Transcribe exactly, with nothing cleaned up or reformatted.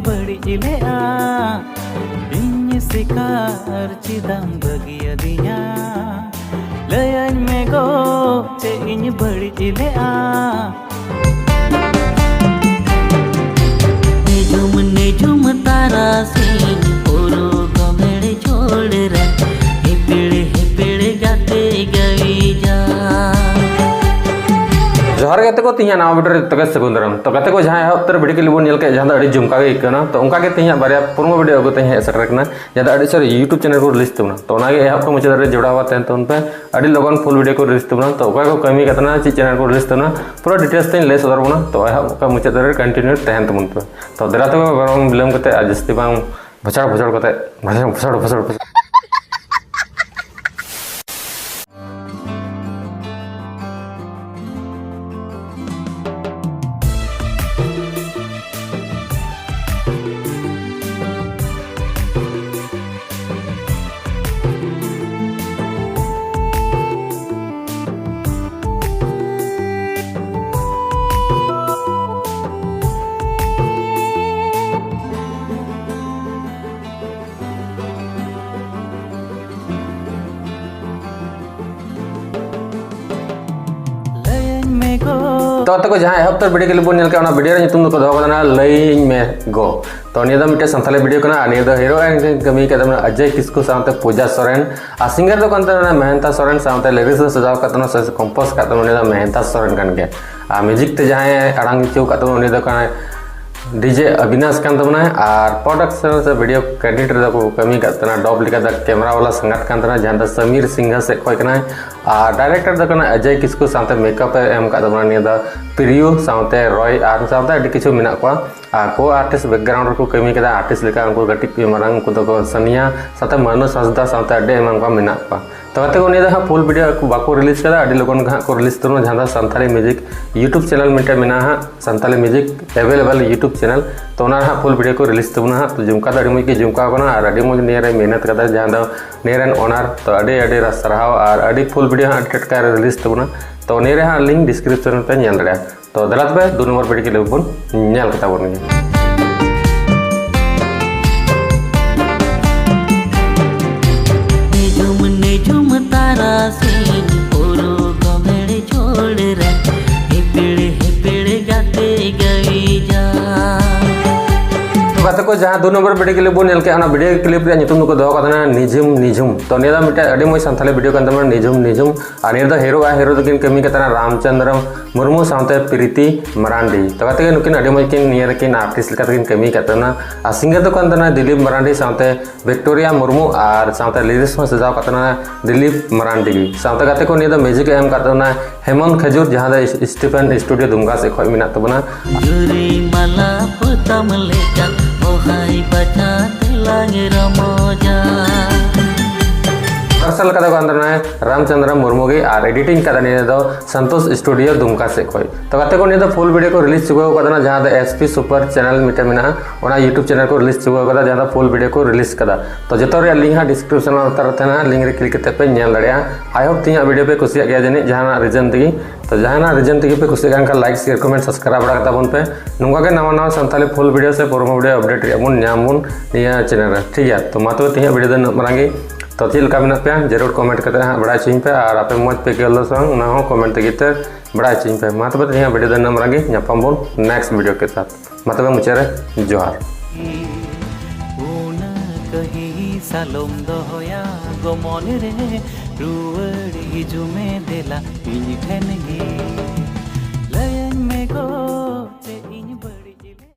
ᱵᱟᱹᱲᱤᱡ ᱞᱮᱜᱼᱟ ᱤᱧ ᱥᱤᱠᱟᱨ ᱪᱮᱫᱟᱢ ᱵᱟᱹᱜᱤᱭᱟᱫᱤᱧᱟ? ᱞᱟᱹᱭᱟᱹᱧ ᱢᱮ ᱜᱚ, ᱪᱮᱫ ᱤᱧ ᱵᱟᱹᱲᱤᱡ ᱞᱮᱜᱼᱟ? ᱱᱤᱡᱩᱢ ᱱᱤᱡᱩᱢ ᱛᱟᱨᱟᱥᱤᱧ ᱯᱩᱨᱩ ᱜᱚᱢᱮᱲ ᱡᱷᱳᱲ ᱨᱮ ᱦᱤᱯᱤᱲ ᱦᱤᱯᱤᱲ ᱜᱟᱛᱮ ᱜᱟᱹᱭ ᱡᱟ᱾ ᱡᱚᱦᱟᱨ ᱜᱟᱛᱮ ᱠᱚ, ᱛᱮᱦᱮᱧᱟᱜ ᱱᱟᱣᱟ ᱵᱷᱤᱰᱤᱭᱳ ᱨᱮ ᱡᱚᱛᱚ ᱜᱮ ᱥᱟᱹᱜᱩᱱ ᱫᱟᱨᱟᱢ᱾ ᱛᱚ ᱜᱟᱛᱮ ᱠᱚ, ᱡᱟᱦᱟᱸ ᱮᱦᱚᱵ ᱩᱛᱟᱹᱨ ᱵᱷᱤᱰᱤᱭᱳ ᱠᱞᱤᱯ ᱵᱚᱱ ᱧᱮᱞ ᱠᱮᱫ, ᱡᱟᱦᱟᱸ ᱫᱚ ᱟᱹᱰᱤ ᱡᱚᱢᱠᱟᱣ ᱜᱮ ᱟᱹᱭᱠᱟᱹᱣ ᱮᱱᱟ᱾ ᱛᱚ ᱚᱱᱠᱟ ᱜᱮ ᱛᱮᱦᱮᱧᱟᱜ ᱵᱟᱨᱭᱟ promo ᱵᱷᱤᱰᱤᱭᱳ ᱟᱹᱜᱩ ᱛᱮ ᱦᱮᱡ ᱥᱮᱴᱮᱨ ᱟᱠᱟᱱᱟ, ᱡᱟᱦᱟᱸ ᱫᱚ ᱟᱹᱰᱤ ᱥᱟᱹᱨᱤ YouTube ᱪᱮᱱᱮᱞ ᱠᱚ ᱨᱤᱞᱤᱡᱽ ᱛᱟᱵᱚᱱᱟ᱾ ᱛᱚ ᱚᱱᱟᱜᱮ ᱮᱦᱚᱵ ᱠᱷᱚᱱ ᱢᱩᱪᱟᱹᱫ ᱫᱷᱟᱹᱨᱤᱡ ᱡᱚᱲᱟᱣ ᱠᱟᱛᱮ ᱛᱟᱵᱚᱱ ᱯᱮ᱾ ᱟᱹᱰᱤ ᱞᱚᱜᱚᱱ ᱯᱷᱩᱞ ᱵᱷᱤᱰᱤᱭᱳ ᱠᱚ ᱨᱤᱞᱤᱡᱽ ᱛᱟᱵᱚᱱᱟ᱾ ᱛᱚ ᱚᱠᱟ ᱠᱚ ᱠᱟᱹᱢᱤ ᱠᱟᱛᱮ ᱪᱮᱫ ᱪᱮᱱᱮᱞ ᱠᱚ ᱨᱤᱞᱤᱡᱽ ᱛᱟᱵᱚᱱᱟ, ᱯᱩᱨᱟᱹ ᱰᱤᱴᱮᱞᱥ ᱛᱮᱧ ᱞᱟᱹᱭ ᱥᱚᱫᱚᱨ ᱵᱚᱱᱟ᱾ ᱛᱚ ᱮᱦᱚᱵ ᱠᱷᱚᱱ ᱢᱩᱪᱟᱹᱫ ᱫᱷᱟᱹᱨᱤᱡ ᱠᱚᱱᱴᱤᱱᱤᱭᱩ ᱛᱟᱦᱮᱱ ᱛᱟᱵᱚᱱ ᱯᱮ᱾ ᱛᱚ ᱫᱮᱞᱟ ᱛᱚᱵᱮ ᱵᱟᱝ ᱵᱤᱞᱚᱢ ᱠᱟᱛᱮ ᱟᱨ ᱡᱟᱹᱥᱛᱤ ᱵᱟᱝ ᱵᱷᱚᱪᱟᱲ ᱵᱷᱚᱪᱟᱲ ᱠᱟᱛᱮ ᱵᱷᱚᱪᱟᱲ ᱵᱷᱚᱪᱟᱲ ᱵᱷᱚᱪᱟᱲ ᱵᱷᱚᱪᱟᱲ ᱞᱟᱹᱭᱟᱹᱧ ᱢᱮ ᱜᱚ᱾ ᱛᱚ ᱛᱟᱠᱚ, ᱡᱟᱦᱟᱸ ᱮᱦᱚᱵ ᱩᱛᱟᱹᱨ ᱵᱷᱤᱰᱤᱭᱳ ᱠᱞᱤᱯ ᱵᱚᱱ ᱧᱮᱞ ᱠᱮᱫᱟ, ᱚᱱᱟ ᱵᱷᱤᱰᱤᱭᱳ ᱨᱮ ᱧᱩᱛᱩᱢ ᱫᱚᱠᱚ ᱫᱚᱦᱚ ᱠᱟᱫᱟ ᱞᱟᱹᱭᱟᱹᱧ ᱢᱮ ᱜᱚ᱾ ᱛᱚ ᱱᱤᱭᱟᱹ ᱫᱚ ᱢᱤᱫᱴᱮᱱ ᱥᱟᱱᱛᱟᱲᱤ ᱵᱷᱤᱰᱤᱭᱳ ᱠᱟᱱᱟ ᱟᱨ ᱱᱤᱭᱟᱹ ᱫᱚ ᱦᱤᱨᱳ ᱮᱱ ᱠᱤᱱ ᱠᱟᱹᱢᱤ ᱠᱟᱫᱟ ᱚᱡᱚᱭ ᱠᱤᱥᱠᱩ ᱥᱟᱶᱛᱮ ᱯᱩᱡᱟ ᱥᱚᱨᱮᱱ ᱟᱨ ᱥᱤᱝᱜᱟᱨ ᱫᱚ ᱠᱟᱱ ᱛᱟᱵᱚᱱᱟ ᱢᱮᱦᱮᱱᱛᱟ ᱥᱚᱨᱮᱱ ᱥᱟᱶᱛᱮ ᱞᱤᱨᱤᱠᱥ ᱫᱚ ᱥᱟᱡᱟᱣ ᱠᱟᱫ ᱛᱟᱵᱚᱱᱟ ᱥᱮ ᱠᱚᱢᱯᱳᱡᱽ ᱠᱟᱫ ᱛᱟᱵᱚᱱᱟ ᱩᱱᱤ ᱫᱚ ᱢᱮᱦᱮᱱᱛᱟ ᱥᱚᱨᱮᱱ ᱠᱟᱱ ᱜᱮᱭᱟ᱾ ᱟᱨ ᱢᱤᱭᱩᱡᱤᱠ ᱛᱮ ᱡᱟᱦᱟᱸᱭ ᱟᱲᱟᱝ ᱦᱚᱪᱚ ᱠᱟᱫ ᱛᱟᱵᱚᱱᱟ ᱩᱱᱤ ᱫᱚ ᱠᱟᱱᱟᱭ ᱰᱤᱡᱮ ᱚᱵᱤᱱᱟᱥ ᱠᱟᱱ ᱛᱟᱵᱚᱱᱟᱭ᱾ ᱟᱨ ᱯᱨᱚᱰᱟᱠᱥᱚᱱ ᱥᱮ ᱵᱷᱤᱰᱤᱭᱳ ᱠᱨᱮᱰᱤᱴ ᱨᱮᱫᱚ ᱠᱚ ᱠᱟᱹᱢᱤ ᱠᱟᱫ ᱛᱟᱦᱮᱱᱟ, ᱰᱚᱵ ᱞᱮᱠᱟ ᱫᱚ ᱠᱮᱢᱮᱨᱟ ᱵᱟᱞᱟ ᱥᱟᱸᱜᱟᱛ ᱠᱟᱱ ᱛᱟᱦᱮᱱᱟ ᱡᱟᱦᱟᱸ ᱫᱚ ᱥᱟᱢᱤᱨ ᱥᱤᱝᱦᱟ ᱥᱮᱫ ᱠᱷᱚᱱ ᱠᱟᱱᱟᱭ᱾ ᱟᱨ ᱰᱟᱭᱨᱮᱠᱴᱚᱨ ᱫᱚ ᱠᱟᱱᱟ ᱚᱡᱚᱭ ᱠᱤᱥᱠᱩ ᱥᱟᱶᱛᱮ ᱢᱮᱠᱟᱯ ᱮ ᱮᱢ ᱠᱟᱫ ᱛᱟᱵᱚᱱᱟ ᱱᱤᱭᱟᱹ ᱫᱚ ᱯᱨᱤᱭᱩ ᱥᱟᱶᱛᱮ ᱨᱚᱭ ᱟᱨ ᱥᱟᱶᱛᱮ ᱟᱹᱰᱤ ᱠᱤᱪᱷᱩ ᱢᱮᱱᱟᱜ ᱠᱚᱣᱟ᱾ ᱟᱨ ᱠᱳ ᱟᱨᱴᱤᱥᱴ ᱵᱮᱠᱜᱨᱟᱣᱩᱱᱰ ᱨᱮᱠᱚ ᱠᱟᱹᱢᱤ ᱠᱟᱫᱟ ᱟᱨᱴᱤᱥᱴ ᱞᱮᱠᱟ ᱩᱱᱠᱩ ᱠᱟᱹᱴᱤᱡ ᱠᱚ ᱢᱟᱨᱟᱝ, ᱩᱱᱠᱩ ᱫᱚᱠᱚ ᱥᱟᱱᱤᱭᱟ ᱥᱟᱶᱛᱮ ᱢᱟᱱᱩᱥ ᱦᱟᱸᱥᱫᱟ ᱥᱟᱶᱛᱮ ᱟᱹᱰᱤ ᱮᱢᱟᱱ ᱠᱚ ᱢᱮᱱᱟᱜ ᱠᱚᱣᱟ᱾ ᱛᱚ ᱜᱟᱛᱮ ᱠᱚ, ᱱᱤᱭᱟᱹ ᱫᱚ ᱦᱟᱸᱜ ᱯᱷᱩᱞ ᱵᱷᱤᱰᱤᱭᱳ ᱵᱟᱠᱚ ᱨᱤᱞᱤᱡᱽ ᱠᱟᱫᱟ, ᱟᱹᱰᱤ ᱞᱚᱜᱚᱱ ᱜᱮ ᱦᱟᱸᱜ ᱠᱚ ᱨᱤᱞᱤᱡᱽ ᱛᱟᱵᱚᱱᱟ ᱡᱟᱦᱟᱸ ᱫᱚ ᱥᱟᱱᱛᱟᱲᱤ ᱢᱤᱭᱩᱡᱤᱠ YouTube ᱪᱮᱱᱮᱞ ᱢᱤᱫᱴᱮᱱ ᱢᱮᱱᱟᱜᱼᱟ ᱦᱟᱸᱜ, Santali music available YouTube channel. ᱛᱚ ᱚᱱᱟ ᱨᱮ ᱦᱟᱸᱜ ᱯᱷᱩᱞ ᱵᱷᱤᱰᱤᱭᱳ ᱠᱚ ᱨᱤᱞᱤᱡᱽ ᱛᱟᱵᱚᱱᱟ ᱦᱟᱸᱜ᱾ ᱛᱚ ᱡᱚᱢᱠᱟᱣ ᱫᱚ ᱟᱹᱰᱤ ᱢᱚᱡᱽ ᱜᱮ ᱡᱚᱢᱠᱟᱣ ᱠᱟᱱᱟ ᱟᱨ ᱟᱹᱰᱤ ᱢᱚᱡᱽ ᱱᱤᱭᱟᱹ ᱨᱮ ᱢᱮᱦᱱᱚᱛ ᱠᱟᱫᱟ ᱡᱟᱦᱟᱸ ᱫᱚ ᱱᱤᱭᱟᱹ ᱨᱮᱱ ᱳᱱᱟᱨ᱾ ᱛᱚ ᱟᱹᱰᱤ ᱟᱹᱰᱤ ᱥᱟᱨᱦᱟᱣ ᱟᱨ ᱟᱹᱰᱤ ᱯᱷᱩᱞ ᱵᱷᱤᱰᱤᱭᱳ ᱦᱟᱸᱜ ᱟᱹᱰᱤ ᱴᱟᱴᱠᱟ ᱨᱤᱞᱤᱡᱽ ᱛᱟᱵᱚᱱᱟ᱾ ᱛᱚ ᱱᱤᱭᱟᱹ ᱨᱮ ᱦᱟᱸᱜ ᱞᱤᱝᱠ ᱰᱤᱥᱠᱨᱤᱯᱥᱚᱱ ᱨᱮᱯᱮ ᱧᱮᱞ ᱫᱟᱲᱮᱭᱟᱜᱼᱟ᱾ ᱛᱚ ᱫᱮᱞᱟ ᱛᱚᱵᱮ ᱫᱩ ᱱᱚᱢᱵᱚᱨ ᱵᱷᱤᱰᱤᱭᱳ ᱠᱞᱤᱯ ᱵᱚᱱ ᱧᱮᱞ ᱠᱟᱛᱟ ᱵᱚᱱ ᱜᱮ᱾ ᱛᱚ ᱡᱟᱦᱟᱸ ᱫᱩ ᱱᱚᱢᱵᱚᱨ ᱵᱷᱤᱰᱤᱭᱳ ᱠᱞᱤᱯ ᱵᱚᱱ ᱧᱮᱞ ᱠᱮᱫᱟ, ᱚᱱᱟ ᱵᱷᱤᱰᱤᱭᱳ ᱠᱞᱤᱯ ᱨᱮᱭᱟᱜ ᱧᱩᱛᱩᱢ ᱫᱚᱠᱚ ᱫᱚᱦᱚ ᱠᱟᱫᱟ ᱱᱤᱡᱷᱩᱢ ᱱᱤᱡᱷᱩᱢ᱾ ᱛᱚ ᱱᱤᱭᱟᱹ ᱫᱚ ᱢᱤᱫᱴᱮᱱ ᱟᱹᱰᱤ ᱢᱚᱡᱽ ᱥᱟᱱᱛᱟᱲᱤ ᱵᱷᱤᱰᱤᱭᱳ ᱠᱟᱱ ᱛᱟᱵᱚᱱᱟ, ᱱᱤᱡᱷᱩᱢ ᱱᱤᱡᱷᱩᱢ᱾ ᱟᱨ ᱱᱤᱭᱟᱹ ᱫᱚ ᱦᱤᱨᱳ ᱟᱨ ᱦᱤᱨᱳ ᱫᱚᱠᱤᱱ ᱠᱟᱹᱢᱤ ᱠᱟᱱ ᱛᱟᱦᱮᱱᱟ ᱨᱟᱢᱪᱚᱸᱫᱽᱨᱚ ᱢᱩᱨᱢᱩ ᱥᱟᱶᱛᱮ ᱯᱨᱤᱛᱤ ᱢᱟᱨᱟᱱᱰᱤ᱾ ᱛᱚ ᱜᱟᱛᱮ ᱠᱚ ᱱᱩᱠᱤᱱ ᱟᱹᱰᱤ ᱢᱚᱡᱽ ᱠᱤᱱ ᱱᱤᱭᱟᱹ ᱨᱮᱠᱤᱱ ᱟᱨᱴᱤᱥᱴ ᱞᱮᱠᱟ ᱛᱮᱠᱤᱱ ᱠᱟᱹᱢᱤ ᱠᱟᱫ ᱛᱟᱦᱮᱱᱟ᱾ ᱟᱨ ᱥᱤᱝᱜᱟᱨ ᱫᱚᱠᱚ ᱠᱟᱱ ᱛᱟᱦᱮᱱᱟ ᱫᱤᱞᱤᱯ ᱢᱟᱨᱟᱱᱰᱤ ᱥᱟᱶᱛᱮ ᱵᱷᱤᱠᱴᱳᱨᱤᱭᱟ ᱢᱩᱨᱢᱩ, ᱟᱨ ᱥᱟᱶᱛᱮ ᱞᱤᱨᱤᱠᱥ ᱦᱚᱸ ᱥᱟᱡᱟᱣ ᱠᱟᱫ ᱛᱟᱦᱮᱱᱟ ᱫᱤᱞᱤᱯ ᱢᱟᱨᱟᱱᱰᱤ ᱜᱮ᱾ ᱥᱟᱶᱛᱮ ᱜᱟᱛᱮ ᱠᱚ ᱱᱤᱭᱟᱹ ᱫᱚ ᱢᱤᱣᱡᱤᱠ ᱮ ᱮᱢ ᱠᱟᱫ ᱛᱟᱦᱮᱱᱟ ᱦᱮᱢᱚᱱᱛ ᱠᱷᱟᱡᱩᱨ, ᱡᱟᱦᱟᱸ ᱫᱚ ᱥᱴᱤᱯᱷᱮᱱ ᱥᱴᱩᱰᱤᱭᱳ ᱫᱩᱢᱠᱟ ᱥᱮᱫ ᱠᱷᱚᱱ ᱢᱮᱱᱟᱜ ᱛᱟᱵᱚᱱᱟ᱾ ᱡᱩᱨᱤ ᱢᱟᱞᱟ ᱯᱚᱛᱟᱢ ᱞᱮᱠᱟ ᱚᱦᱟᱭ ᱵᱟᱪᱷᱟ ᱛᱮᱞᱟᱝ ᱨᱚᱢᱚᱡᱟ᱾ ᱨᱤᱦᱟᱨᱥᱟᱞ ᱠᱟᱫᱟ ᱠᱚ ᱟᱱᱫᱨᱟᱱᱟᱭ ᱨᱟᱢᱪᱚᱸᱫᱽᱨᱚ ᱢᱩᱨᱢᱩ ᱜᱮ ᱟᱨ ᱮᱰᱤᱴᱤᱝ ᱠᱟᱫᱟ ᱱᱤᱭᱟᱹ ᱫᱚ ᱥᱚᱱᱛᱳᱥ ᱥᱴᱩᱰᱤᱭᱳ ᱫᱩᱢᱠᱟ ᱥᱮᱫ ᱠᱷᱚᱱ᱾ ᱛᱚ ᱜᱟᱛᱮ ᱠᱚ ᱱᱤᱭᱟᱹ ᱫᱚ ᱯᱷᱩᱞ ᱵᱷᱤᱰᱤᱭᱳ ᱠᱚ ᱨᱤᱞᱤᱡᱽ ᱪᱩᱠᱟᱹᱣ ᱠᱟᱫᱟ, ᱡᱟᱦᱟᱸ ᱫᱚ ᱮᱥ ᱯᱤ ᱥᱩᱯᱟᱨ ᱪᱮᱱᱮᱞ ᱢᱤᱫᱴᱮᱱ ᱢᱮᱱᱟᱜᱼᱟ, ᱚᱱᱟ ᱭᱩᱴᱩᱵᱽ ᱪᱮᱱᱮᱞ ᱠᱚ ᱨᱤᱞᱤᱡᱽ ᱪᱩᱠᱟᱹᱣ ᱠᱟᱫᱟ, ᱡᱟᱦᱟᱸ ᱫᱚ ᱯᱷᱩᱞ ᱵᱷᱤᱰᱤᱭᱳ ᱠᱚ ᱨᱤᱞᱤᱡᱽ ᱠᱟᱫᱟ᱾ ᱛᱚ ᱡᱚᱛᱚ ᱨᱮᱭᱟᱜ ᱞᱤᱝᱠ ᱦᱟᱸᱜ ᱰᱤᱥᱠᱨᱤᱯᱥᱚᱱ ᱞᱟᱛᱟᱨ ᱨᱮ ᱛᱟᱦᱮᱱᱟ, ᱞᱤᱝᱠ ᱨᱮ ᱠᱞᱤᱠ ᱠᱟᱛᱮ ᱯᱮ ᱧᱮᱞ ᱫᱟᱲᱮᱭᱟᱜᱼᱟ᱾ ᱟᱭ ᱦᱳᱯ ᱛᱮᱦᱮᱧᱟᱜ ᱵᱷᱤᱰᱤᱭᱳ ᱯᱮ ᱠᱩᱥᱤᱭᱟᱜ ᱜᱮᱭᱟ ᱡᱟᱹᱱᱤᱡ ᱡᱟᱦᱟᱱᱟᱜ ᱨᱤᱡᱚᱱ ᱛᱮᱜᱮ᱾ ᱛᱚ ᱡᱟᱦᱟᱱᱟᱜ ᱨᱤᱡᱚᱱ ᱛᱮᱜᱮ ᱯᱮ ᱠᱩᱥᱤᱭᱟᱜ ᱠᱟᱱ ᱠᱷᱟᱱ ᱞᱟᱭᱤᱠ, ᱥᱮᱭᱟᱨ, ᱠᱚᱢᱮᱱᱴ, ᱥᱟᱵᱥᱠᱨᱟᱭᱤᱵ ᱵᱟᱲᱟ ᱠᱟᱛᱟ ᱵᱚᱱ ᱯᱮ᱾ ᱱᱚᱝᱠᱟ ᱜᱮ ᱱᱟᱣᱟ ᱱᱟᱣᱟ ᱥᱟᱱᱛᱟᱲᱤ ᱯᱷᱩᱞ ᱵᱷᱤᱰᱤᱭᱳ ᱥᱮ ᱯᱨᱳᱢᱳ ᱵᱷᱤᱰᱤᱭᱳ ᱟᱯᱰᱮᱴ ᱨᱮᱭᱟᱜ ᱵᱚᱱ ᱧᱟᱢ ᱵᱚᱱ ᱱᱤᱭᱟᱹ ᱪᱮᱱᱮᱞ ᱨᱮ, ᱴᱷᱤᱠ ᱜᱮᱭᱟ? ᱛᱚ ᱢᱟ ᱛᱚᱵᱮ ᱛᱮᱦᱮᱧᱟᱜ ᱵᱷᱤᱰᱤᱭᱳ ᱫᱚ ᱤᱱᱟᱹᱜ ᱢᱟᱨᱟᱝ ᱜᱮ᱾ ᱛᱚ ᱪᱮᱫ ᱞᱮᱠᱟ ᱢᱮᱱᱟᱜ ᱯᱮᱭᱟ ᱡᱟᱹᱨᱩᱲ ᱠᱚᱢᱮᱱᱴ ᱠᱟᱛᱮ ᱦᱟᱸᱜ ᱵᱟᱲᱟᱭ ᱦᱚᱪᱚᱧ ᱯᱮ, ᱟᱨ ᱟᱯᱮ ᱢᱚᱡᱽ ᱯᱮ ᱟᱹᱭᱠᱟᱹᱣ ᱞᱮᱫᱟ ᱥᱮ ᱵᱟᱝ ᱚᱱᱟ ᱦᱚᱸ ᱠᱚᱢᱮᱱᱴ ᱛᱮᱜᱮ ᱛᱮ ᱵᱟᱲᱟᱭ ᱦᱚᱪᱚᱧ ᱯᱮ᱾ ᱢᱟ ᱛᱚᱵᱮ ᱛᱮᱦᱮᱧᱟᱜ ᱵᱷᱤᱰᱤᱭᱳ ᱫᱚ ᱤᱱᱟᱹᱜ ᱢᱟᱨᱟᱝ ᱜᱮ, ᱧᱟᱯᱟᱢ ᱵᱚᱱ ᱱᱮᱠᱥᱴ ᱵᱷᱤᱰᱤᱭᱳ ᱠᱮ ᱥᱟᱛᱷ᱾ ᱢᱟ ᱛᱚᱵᱮ ᱢᱩᱪᱟᱹᱫ ᱨᱮ ᱡᱚᱦᱟᱨ᱾ ᱩᱱᱟᱹᱜ ᱠᱟᱹᱦᱤ ᱥᱟᱞᱚᱢ ᱫᱚᱦᱚᱭᱟ ᱜᱚᱢᱚᱱ ᱨᱮ, ᱨᱩᱣᱟᱹᱲ ᱦᱤᱡᱩᱜ ᱢᱮ ᱫᱮᱞᱟ ᱤᱧ ᱴᱷᱮᱱ ᱜᱮ᱾